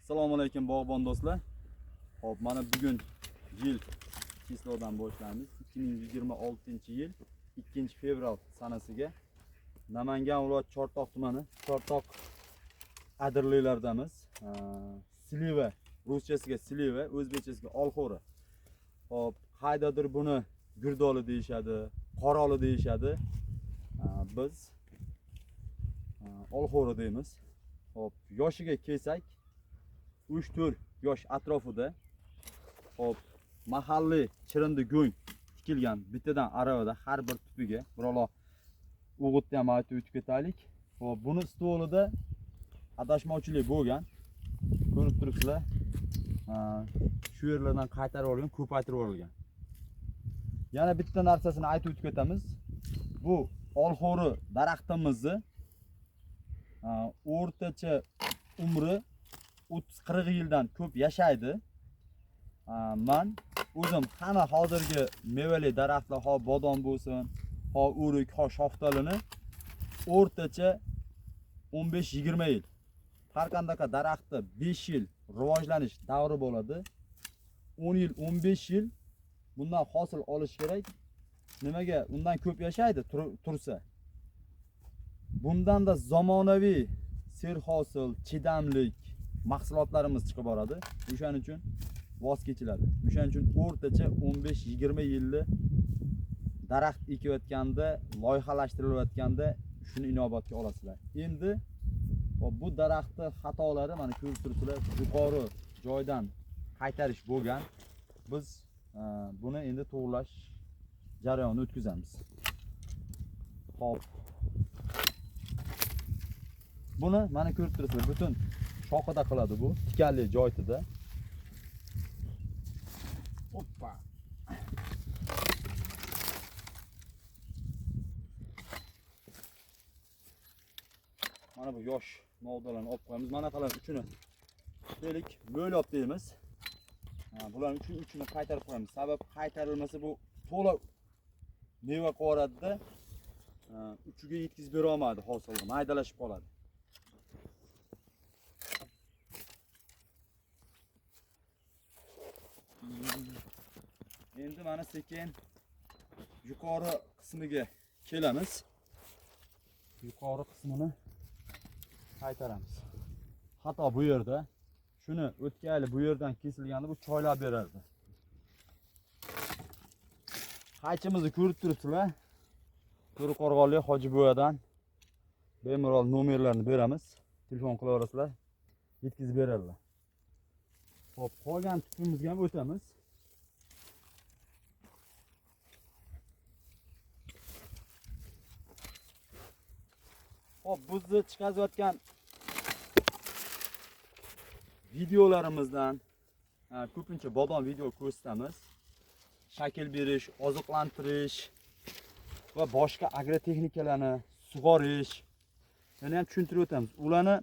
Assalomu alaykum bog'bon do'stlar. Xo'p, mana bugun yil kislodan boshlaymiz. 2026-yil 2-fevral sanasiga Namangan viloyati Chortoq tumani Chortoq adirliklardamiz. Sliva, ruschasiga sliva, o'zbekchasiga olxo'ri. Xo'p, qaydadir buni gurdoli deyishadi, qoroli deyishadi. Biz olxo'ri deymiz. Xo'p, yoshiga kelsak 3-4 yosh atrofida. Xo'p, mahalliy chirindi go'ng tikilgan bittadan aravada har bir tupiga birolar o'g'itni ham aytib o'tib ketaylik. Xo'p, buni stolida adashmovchilik bo'lgan. Ko'rib turibsizlar. Shu yerlardan qaytarib olgan, ko'paytirib yuborilgan. Yana bitta narsasini aytib o'tib ketamiz. Bu olxo'ri daraxtimizni o'rtacha umri 30-40 yildan ko'p yashaydi. Man o'zim hamma hozirgi mevali daraxtlar, ho bodom bo'lsin, ho o'rik, ho shoftalini o'rtacha 15-20 yil. Har qandaqa daraxtda 5 yil rivojlanish davri bo'ladi. 10 yil, 15 yil bundan hosil olish kerak. Nimaga undan ko'p yashaydi tursa? Bundan da zamonaviy serhosil, chidamlik mahsulotlarimiz chiqib boradi. O'shaning uchun voz kechiladi. O'shaning uchun o'rtacha 15-20 yilni daraxt ekayotganda, loyihalashtirilayotganda shuni inobatga olasizlar. Endi bu daraxtni xatolari mana ko'rib turibsizlar, yuqori joydan qaytarish bo'lgan. Biz buni endi to'g'rilash jarayonini o'tkazamiz. Xo'p. Buni mana ko'rib turibsizlar, butun shoxida qiladi bu, tikanli joyida. Hoppa. Mana bu yosh novdalarni olib qo'yamiz. Mana qalar uchini deylik, mo'ylab deymiz. Bularning uchini qaytarib qo'yamiz. Sabab qaytarilmasa bu to'la meva qo'yaradida, uchiga yetkazib bera olmaydi hosilni, maydalashib qoladi. Endi mana sekin yuqori qismiga kelamiz. Yuqori qismini qaytaramiz. Xato bu yerda. Shuni o'tgan yili bu yerdan kesilganda bu choylab berardi. Qaychimizni ko'rib turibsizlar. To'raqo'rg'onlik Hojibo'yadan bemalol nomerlarni beramiz. Telefon qilaverasizlar, yetkazib beradilar. Xo'p, qolgan tupimizga ham o'tamiz. Xo'p, bizni chiqazayotgan videolarimizdan ko'pincha bodom video ko'rsatamiz. Shakl berish, oziqlantirish va boshqa agrotexnikalarni sug'orish, yana ham tushuntirib o'tamiz. Ularni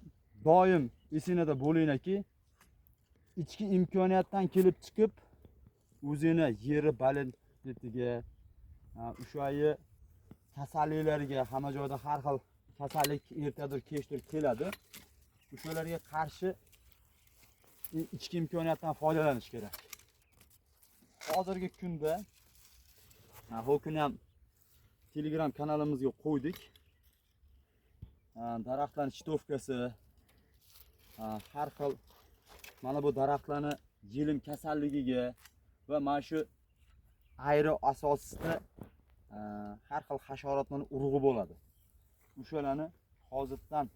doim esingizda bo'linglarki, ichki imkoniyatdan kelib chiqib o'zini yeri balandligiga, o'sha kasalliklarga, hamma joyda har xil kasallik ertadir kechdir keladi. O'shalarga qarshi ichki imkoniyatdan foydalanish kerak. Hozirgi kunda bu kun ham Telegram kanalimizga qo'ydik. Daraxtlarning chitovkasi, har xil mana bu daraxtlarni yelim kasalligiga va mana shu ayri asosida har xil hasharotlarning urug'i bo'ladi. O'shalarni hozirdan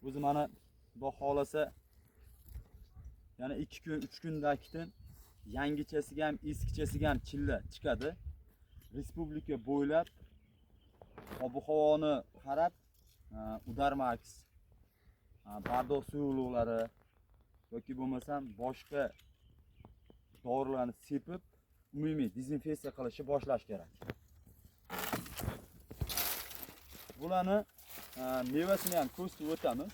o'zi mana xudo xolasa yana 2 kun, 3 kundan keyin yangichasiga ham, eskichasiga ham chilla chiqadi. Respublika bo'ylab ob-havoni qarab, Udarmax, bardoq suyuqliklari yoki bo'lmasam boshqa dorilarni sepib, umumiy dezinfeksiya qilishni boshlash kerak. Bularni mevasini ham ko'rsatib o'tamiz.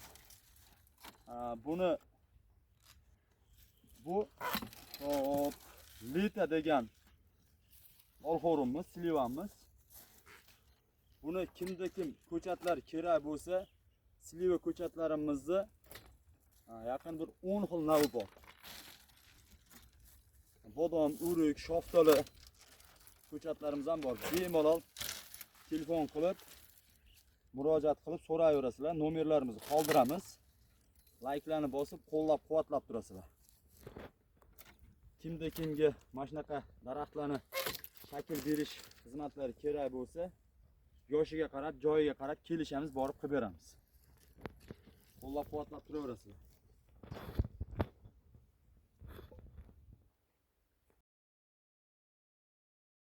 Buni bu hop lita degan olxo'rimiz, slivamiz. Buni kimda kim ko'chatlar kerak bo'lsa, sliva ko'chatlarimizni Ha, yaqin bir 10 xil navi bor. Bodom, uruk, shaftoli ko'chatlarimiz ham bor. Bemalol telefon qilib, murojaat qilib so'rayverasizlar. Nomerlarimizni qoldiramiz. Layklarni bosib, qo'llab-quvvatlab turasizlar. Kimda kimga mana shunaqa daraxtlarni shakl berish xizmatlari kerak bo'lsa, yoshiga qarab, joyiga qarab kelishamiz, borib qilib beramiz. Qo'llab-quvvatlab turaverasizlar.